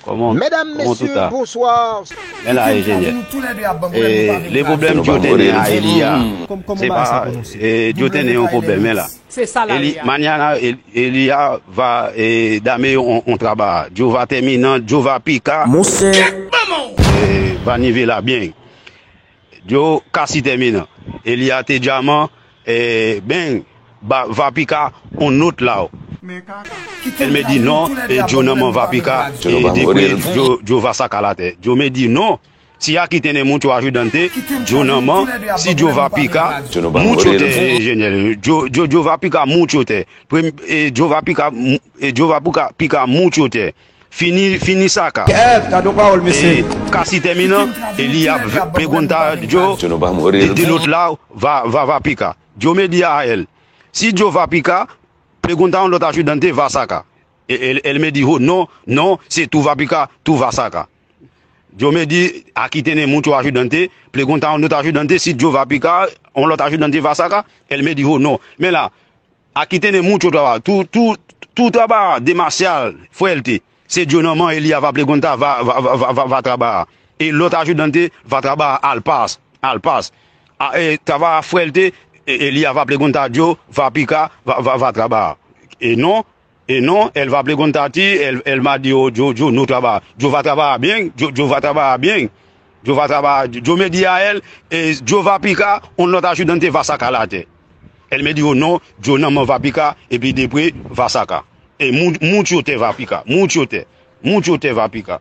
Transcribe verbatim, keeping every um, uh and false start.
Kòman, kòman tout a? Men la, enjenyè. E, le pwoblèm Joe te gen a Eli a, se pa, e, Joe te gen yon pwoblèm, men la. Eli, mannyè a, Eli a va, e, dame yon, yon traba. Joe va tèminan, Joe va pika. E, va nive la byen. Joe kasi tèminan. Eli a te dyaman, e, ben, va pika on not la. El me di non, e Joe nan man va pika, e depi Joe, Joe va saka latè. Joe me di non, si a ki tene mucho ayudante, Joe nan man, si Joe va pika, mucho te enjenyè. Joe, Joe, Joe va pika mucho te. Prem-, e Joe va pika, e Joe va pika, pika mucho te. Fini, fini saka. Kèt, gade yon pawòl, mesye. E kasi tèminan, e li ap pregunta Joe, de, de lot la, va, va, va pika. Joe me di a el, si Joe va pika, pregunta un lot ayudante va saka. E, el, el me dijo, no, no, si tú vas a picar, tú vas a sacar. Joe me di, aquí tiene mucho ayudante, pregunta un otro ayudante, si Joe va a picar, un lot ayudante va a sacar. El me dijo, no. Men la, aquí tiene mucho trabajo. Tú, tú, tú trabajas demasiado fuerte. Se Joe nan man, Eli a va pregunta, va, va, va, va, va, va trabajar. E lot ayudante va trabajar al pas, al pas. A, e, trabajar fuerte, e, Eli a va pregunta Joe, va picar, va, va, va trabajar. E non, e non, el va pregunta ti, el, el me dijo, Joe, Joe no trabaja. Joe va trabajar bien, Joe, Joe va trabajar bien. Joe va trabajar, Joe me di a el, e, Joe va picar, un lot ayudante va sacar latè. El me dijo, no, Joe nan man va pika, epi depre va saka. E mu-, mucho te va pika, mucho te, mucho te va pika.